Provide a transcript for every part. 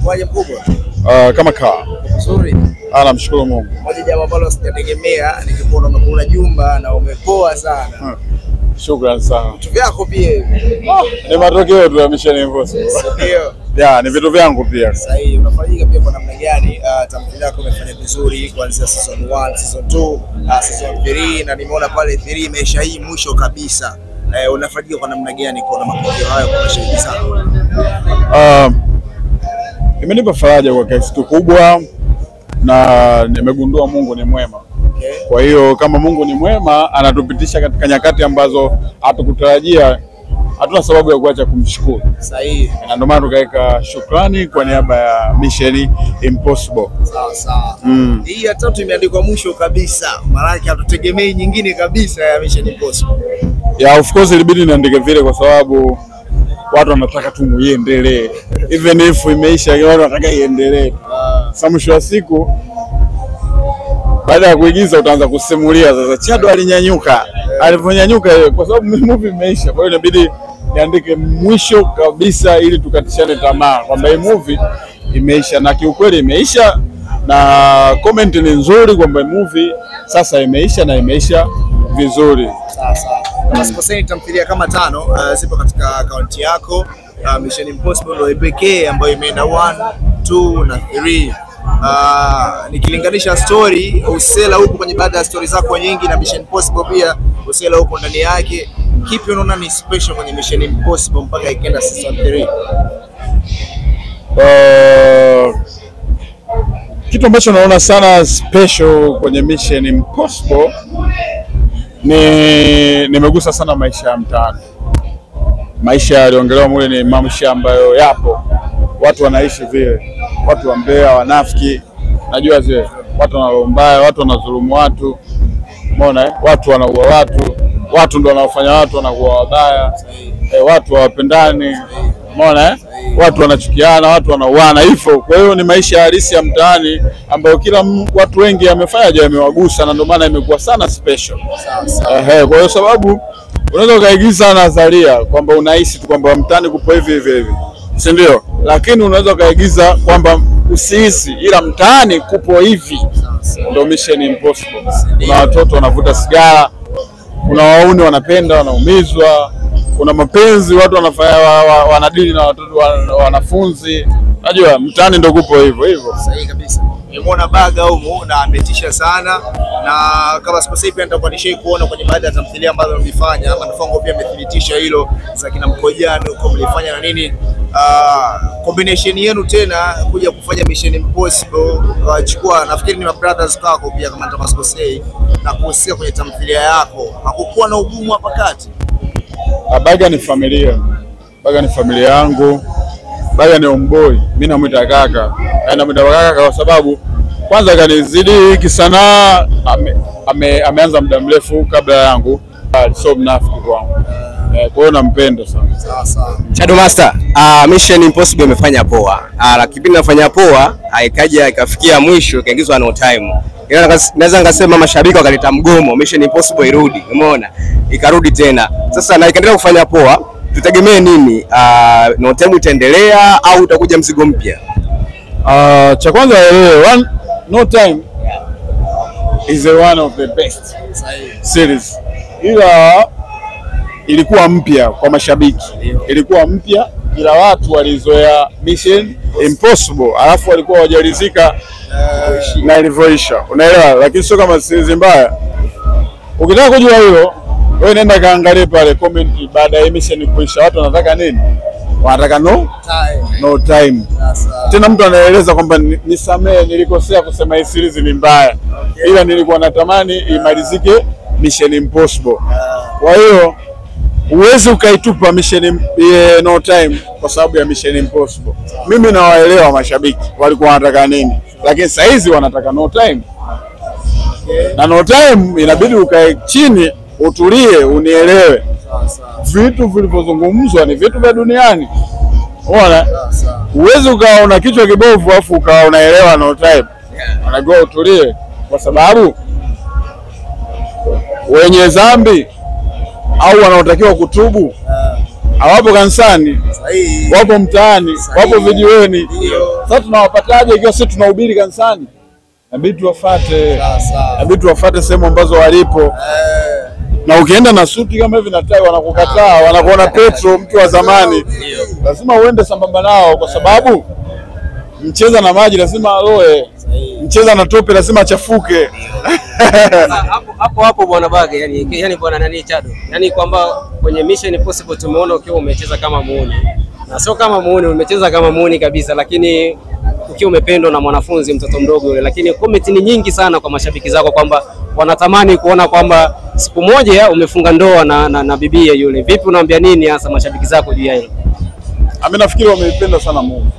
Inakuwaje mkubwa? Kama kaa. Nzuri. Namshukuru Mungu. Moja jambo ambalo sijategemea nikikuona umekula jumba na umepoa sana. Shukrani sana. Vitu vyako pia hivi. Ni matokeo tu ya Mission Impossible. Ndio. Yeah, ni vitu vyangu pia. Sahihi. Unafanyika pia kwa namna gani? Tamthilia yako imefanya vizuri kuanzia season 1, season 2, season 3 na nimeona pale 3 imeisha hii mwisho kabisa. Unafanyika kwa namna gani kuona mapokeo hayo kwa mashabiki sana? Imenipa faraja kwa kiasi kikubwa na nimegundua Mungu ni mwema. Okay. Kwa hiyo kama Mungu ni mwema anatupitisha katika nyakati ambazo hatukutarajia, hatuna sababu ya kuacha kumshukuru. Sahihi. Na ndio maana tukaweka shukrani kwa niaba ya Mission Impossible. Sawa sawa. Hii ya tatu imeandikwa mwisho kabisa, maana yake hatutegemei nyingine kabisa ya Mission Impossible. Yeah, of course ilibidi niandike vile kwa sababu watu wanataka tu iendelee. Even if imeisha, watu wanataka iendelee. Sasa mwisho wa siku baada ya kuigiza utaanza kusimulia sasa Chado alinyanyuka. Alivyonyanyuka kwa sababu movie imeisha. Kwa hiyo inabidi niandike mwisho kabisa ili tukatishane tamaa kwamba hii movie imeisha, na kiukweli imeisha, na comment ni nzuri kwamba movie sasa imeisha na imeisha vizuri. Sawa sawa. Kama sikosei tamthilia kama 5 zipo katika akaunti yako. Mission Impossible ndio pekee ambayo imeenda 1, 2 na 3. Nikilinganisha story usela huko kwenye baadhi ya story zako nyingi na Mission Impossible pia usela huko ndani yake, kipi unaona ni special kwenye Mission Impossible mpaka ikaenda season 3? Kitu ambacho naona sana special kwenye Mission Impossible ni nimegusa sana maisha ya mtaani. Maisha yaliongelewa mule ni maisha ambayo yapo, watu wanaishi vile, watu wa mbea, wanafiki, najua zile, watu wanalombaya, watu wanadhulumu watu, umeona, watu wanaua watu, watu ndio wanaofanya watu wanakuwa wabaya, watu hawapendani, umeona, watu wanachukiana, watu wanauana hivyo. Kwa hiyo ni maisha halisi ya mtaani ambayo kila watu wengi wamefanya yamewagusa, na ndio maana imekuwa sana special. Kwa hiyo sababu unaweza ukaigiza nadharia kwamba unahisi tu kwamba mtaani kupo hivi hivi hivi, si ndio? Lakini unaweza ukaigiza kwamba usihisi, ila mtaani kupo hivi. Ndio Mission Impossible. Kuna watoto wanavuta sigara, kuna wauni wanapenda wanaumizwa, kuna mapenzi watu wanafanya wanadili na watoto wanafunzi. Najua mtaani ndio kupo hivyo hivyo. Sahihi kabisa. Nimeona Baga humu na ametisha sana, na kama sikosei pia nitakuwa nishai kuona kwenye baadhi ya tamthilia ambazo mlifanya, Manufango pia amethibitisha hilo, za kina Mkojani huko mlifanya na nini. Combination yenu tena kuja kufanya Mission Impossible, wachukua nafikiri ni brothers wako pia kama nitakuwa sikosei, na kuhusika kwenye tamthilia yako, hakukuwa na ugumu hapa kati? Baga ni familia. Baga ni familia yangu. Baga ni homeboy. Mimi namuita kaka. Namuita kaka kwa sababu kwanza kanizidi kisanaa, ameanza muda mrefu kabla yangu. So mnafiki kwangu. Kwa hiyo nampenda sana. Sawa sawa. Chado Master, Mission Impossible imefanya poa. Kipindi nafanya poa, ikaja ikafikia mwisho ikaingizwa no time. Naweza ngasema mashabiki wakaleta mgomo, Mission Impossible irudi, umeona? Ikarudi tena. Sasa na ikaendelea kufanya poa, tutegemee nini? No time itaendelea au utakuja mzigo mpya? Cha kwanza No Time is one of the best series. Ila ilikuwa mpya kwa mashabiki. Ilikuwa mpya ila watu walizoea Mission Impossible, alafu walikuwa hawajalizika na ilivyoisha. Unaelewa? Lakini sio kama series mbaya. Ukitaka kujua hilo, wewe nenda kaangalie pale comment baada ya Mission kuisha, watu wanataka nini? Wanataka no time. No time. Tena mtu anaeleza kwamba nisamee, nilikosea kusema hii series ni mbaya. Ila nilikuwa natamani imalizike Mission Impossible. Kwa hiyo huwezi ukaitupa Mission No Time kwa sababu ya Mission Impossible. Mimi nawaelewa mashabiki walikuwa wanataka nini, lakini sasa hizi wanataka no time. Na no time inabidi ukae chini, utulie, unielewe. Vitu vilivyozungumzwa ni vitu vya duniani. Unaona? Huwezi ukaona kichwa kibovu afu ukawa unaelewa no time. Unajua utulie kwa sababu wenye dhambi au wanaotakiwa kutubu Hawapo kanisani, wapo mtaani, wapo vijiweni. Sasa tunawapataje ikiwa sisi tunahubiri kanisani? Inabidi tuwafuate. Inabidi tuwafuate sehemu ambazo walipo. Na ukienda na suti kama hivi na tai wanakukataa, wanakuona Petro mtu wa zamani. Lazima uende sambamba nao kwa sababu mcheza na maji lazima aloe. Mcheza na tope lazima achafuke. Hapo hapo bwana Baga, yani bwana nani Chado. Yani kwamba kwenye Mission Impossible tumeona ukiwa umecheza kama muuni. Na sio kama muuni, umecheza kama muuni kabisa, lakini ukiwa umependwa na mwanafunzi mtoto mdogo yule. Lakini comment ni nyingi sana kwa mashabiki zako kwamba wanatamani kuona kwamba siku moja umefunga ndoa na bibie yule. Vipi, unaambia nini hasa mashabiki zako juu ya hilo? Mimi nafikiri wameipenda sana movie.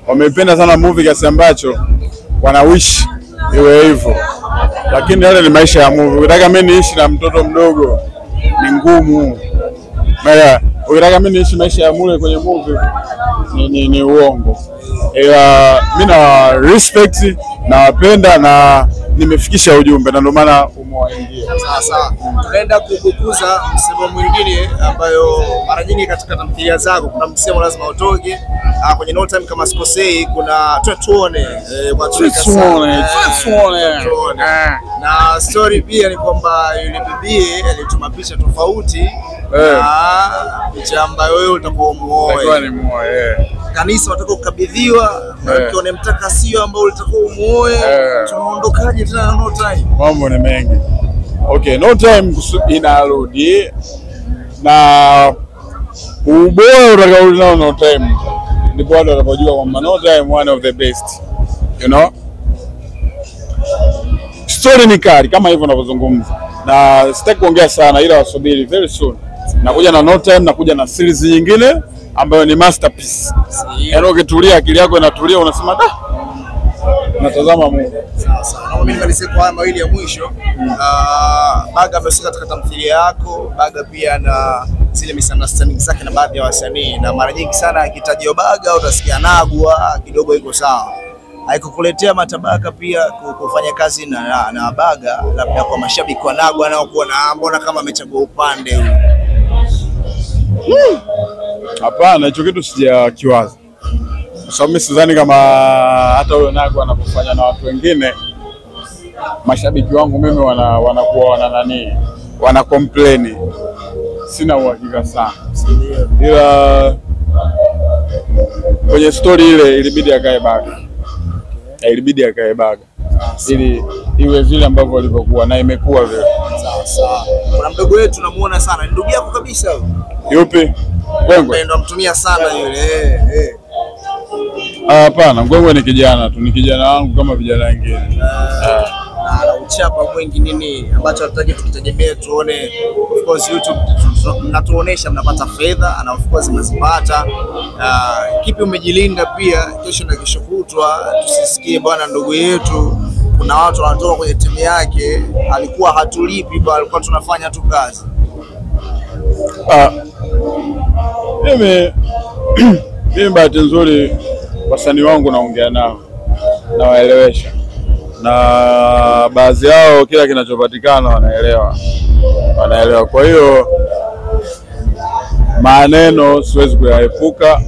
Wameipenda sana movie kiasi ambacho wanawish iwe hivyo. Lakini yale ni maisha ya movie. Ukitaka mimi niishi na mtoto mdogo ni ngumu. Maya, ukitaka mimi niishi maisha ya mule kwenye movie ni uongo. Ila mimi na respect, nawapenda na nimefikisha ujumbe na ndio maana umewaingia. Sasa tunaenda kukukuza msemo mwingine ambayo mara nyingi katika tamthilia zako kuna msemo lazima utoke. Kwenye No Time kama sikosei kuna tuone kwa tuone. Na story pia ni kwamba yule bibie alituma picha tofauti na picha ambayo wewe utakuwa umuoe. Utakuwa ni muoe. Kanisa wataka kukabidhiwa, mwanamke unamtaka sio ambao ulitakuwa umuoe. Tunaondokaje tena na No Time? Mambo ni mengi. Okay, No Time inarudi na ubora utakaorudi nao No Time ndipo watu watakojua kwamba No Time one of the best. You know? Story ni kali kama hivyo ninavyozungumza. Na sitaki kuongea sana ila wasubiri very soon. Nakuja na No Time, nakuja na series nyingine ambayo ni masterpiece. Yaani ukitulia akili yako inatulia unasema da, natazama movie. Sawa. Naomba mimi nimalizie kwa haya mawili ya mwisho. Baga amehusika katika tamthilia yako, Baga pia na zile misunderstanding zake na baadhi ya wasanii, na mara nyingi sana akitajwa Baga utasikia Nagwa kidogo iko sawa. Haikukuletea matabaka pia kufanya kazi na Baga, labda kwa mashabiki wa Nagwa nao kuona mbona kama amechagua upande huu? Hapana, hicho kitu sijakiwaza. Kwa sababu mimi sidhani kama hata huyo Nagwa anapofanya na watu wengine mashabiki wangu mimi wanakuwa wana nani, wana complain. Sina uhakika sana. Ila kwenye story ile ilibidi akae Baga. Ilibidi akae Baga ili iwe vile ambavyo ilivyokuwa na imekuwa vile. Sawa sawa. Kuna mdogo wetu tunamuona sana, ni ndugu yako kabisa huyo. Yupi? Ngwengwe. Ndio amtumia sana yule. Hapana, Ngwengwe ni kijana tu, ni kijana wangu kama vijana wengine. Na uchapa mwingi nini ambacho hatutaji tukitegemea tuone. Of course YouTube mnatuonesha mnapata fedha na of course mnazipata. Kipi umejilinda pia kesho na kesho kutwa tusisikie bwana ndugu yetu kuna watu wanatoka kwenye timu yake alikuwa hatulipi bali alikuwa tunafanya tu kazi. Mimi bahati nzuri wasanii wangu naongea nao, nawaelewesha, na baadhi yao kila kinachopatikana wanaelewa. Kwa hiyo maneno siwezi kuyaepuka,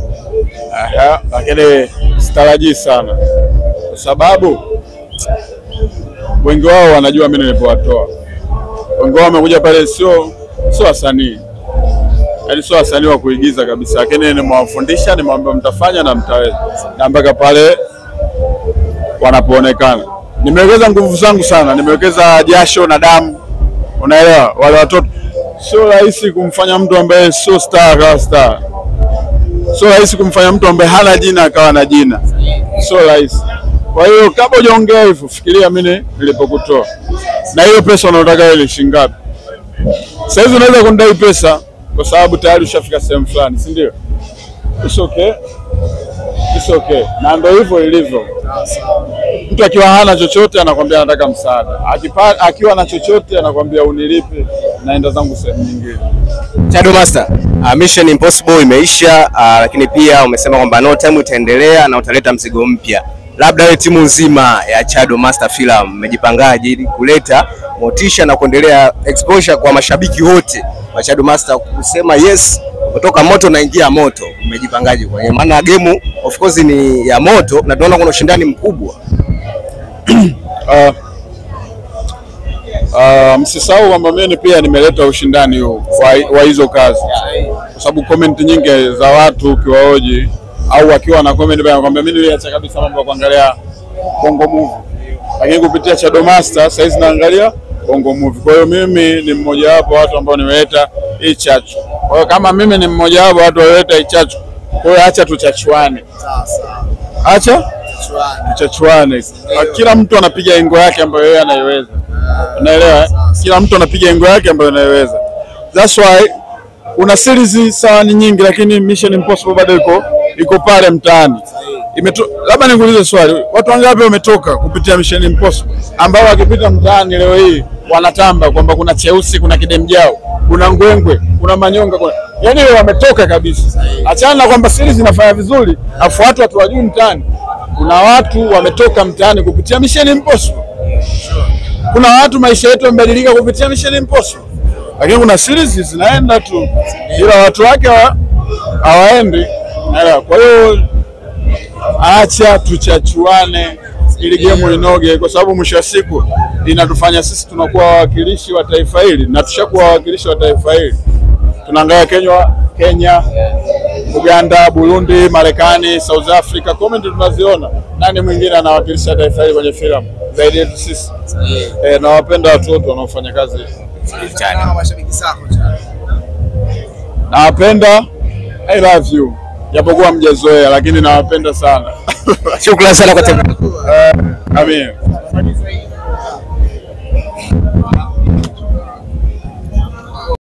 lakini sitarajii sana kwa sababu wengi wao wanajua mimi nilipowatoa. Wengi wao wamekuja pale sio wasanii, yaani sio wasanii wa kuigiza kabisa, lakini nimewafundisha, nimewambia mtafanya na mtaweza, na mpaka pale wanapoonekana. Nimewekeza nguvu zangu sana, nimewekeza jasho na damu, unaelewa. Wale watoto sio rahisi kumfanya mtu ambaye sio star akawa star, sio rahisi kumfanya mtu ambaye hana jina akawa na jina, sio rahisi. Kwa hiyo kabla hujaongea hivyo fikiria mimi nilipokutoa, na hiyo pesa unataka ile shilingi ngapi? Sasa hizi unaweza kunidai pesa kwa sababu tayari ushafika sehemu fulani, si ndio? It's okay. It's okay. Na ndio hivyo ilivyo. Mtu akiwa hana chochote anakuambia anataka msaada. Akiwa na chochote anakuambia unilipe, naenda zangu sehemu nyingine. Chado Master, Mission Impossible imeisha, lakini pia umesema kwamba No Time itaendelea na utaleta mzigo mpya. Labda wewe timu nzima ya Chado Master Film mmejipangaje ili kuleta motisha na kuendelea exposure kwa mashabiki wote wa Chado Master kusema yes, Kutoka moto naingia moto, umejipangaje kwa hiyo? Maana game of course ni ya moto na tunaona kuna ushindani mkubwa. Msisahau kwamba mimi pia nimeleta ushindani huu wa hizo kazi, kwa sababu comment nyingi za watu ukiwaoji au wakiwa na comment bana kwamba mimi niliacha kabisa mambo ya kuangalia Bongo Movie, lakini kupitia Chado Master sasa hizi naangalia Bongo Movie. Kwa hiyo mimi ni mmoja wapo watu ambao nimeleta hii chachu. Kwa hiyo kama mimi ni mmoja wapo watu walioleta hii chachu, kwa hiyo acha tuchachuane. Sasa acha tuchachuane. Kila mtu anapiga engo yake ambayo yeye anaiweza. Unaelewa? Kila mtu anapiga engo yake ambayo anaiweza. That's why una series sawa ni nyingi, lakini Mission Impossible bado iko pale mtaani. Labda nikuulize swali, watu wangapi wametoka kupitia Mission Impossible ambao wakipita mtaani leo hii wanatamba kwamba kuna cheusi, kuna kidemjao, kuna ngwengwe, kuna manyonga, kuna... Yaani wametoka kabisa. Achana na kwamba series inafanya vizuri, afu watu hatuwajui mtaani. Kuna watu wametoka mtaani kupitia Mission Impossible. Kuna watu maisha yetu yamebadilika kupitia Mission Impossible. Lakini kuna series zinaenda tu ila watu wake hawaendi. Kwa hiyo acha tuchachuane ili game inoge, kwa sababu mwisho wa siku inatufanya sisi tunakuwa wawakilishi wa taifa hili, na tushakuwa wawakilishi wa taifa hili. Tunaangalia Kenya, Uganda, Burundi, Marekani, South Africa, comment tunaziona. Nani mwingine anawakilisha taifa hili kwenye filamu zaidi yetu sisi? Nawapenda watu wote wanaofanya kazi. Nawapenda, I love you. Japokuwa mjazoea lakini nawapenda sana. Shukrani sana kwa tena. Amin.